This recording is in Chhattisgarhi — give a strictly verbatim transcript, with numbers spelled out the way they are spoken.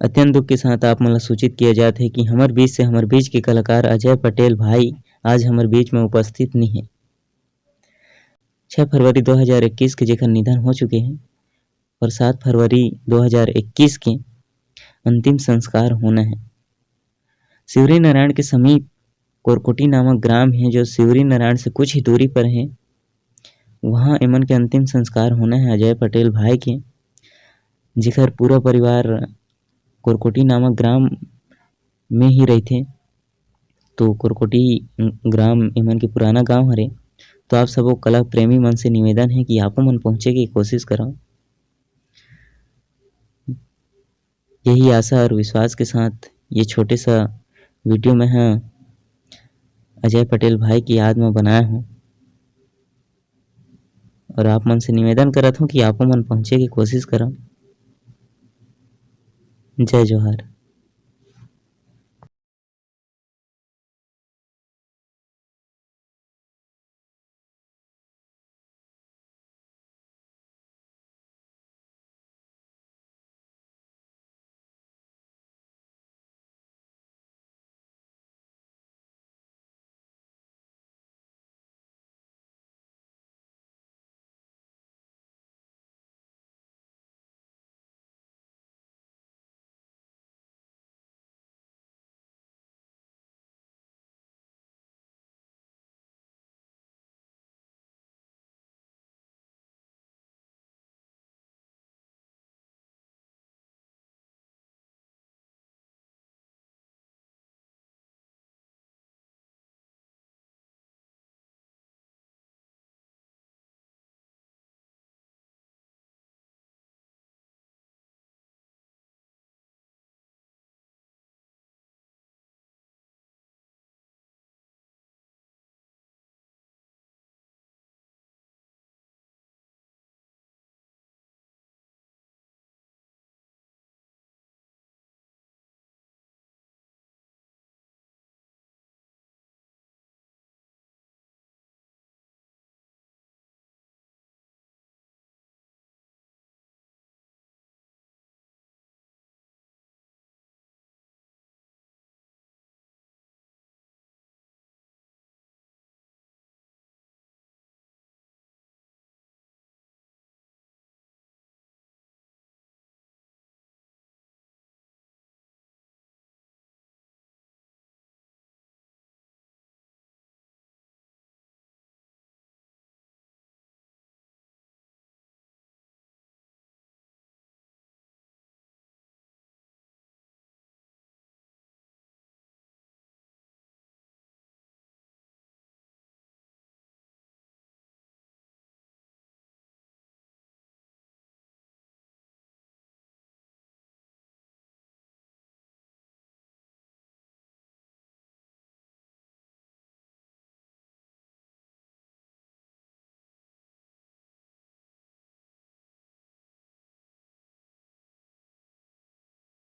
अत्यंत दुख के साथ आप मन ला सूचित किया जात हे कि हमर बीच से हमर बीच के कलाकार अजय पटेल भाई आज हमर बीच में उपस्थित नहीं है। छह फरवरी दो हज़ार इक्कीस के जेकर निधन हो चुके हैं और सात फरवरी दो हज़ार इक्कीस के अंतिम संस्कार होना है। शिवरीनारायण के समीप कोरकोटी नामक ग्राम है, जो शिवरीनारायण से कुछ ही दूरी पर है। वहाँ एमन के अंतिम संस्कार होना है अजय पटेल भाई के, जेकर पूरा परिवार कोरकोटी नामक ग्राम में ही रहिथे। तो कोरकोटी ग्राम एमन के पुराना गांव हरे। तो आप सबो कला प्रेमी मन से निवेदन है कि आपो मन पहुँचे के कोशिश करव। यही आशा और विश्वास के साथ ये छोटे सा वीडियो मैं ह अजय पटेल भाई की याद में बनाया हूँ और आप मन से निवेदन करत हूँ कि आपो मन पहुँचे के कोशिश करव। जय जोहार।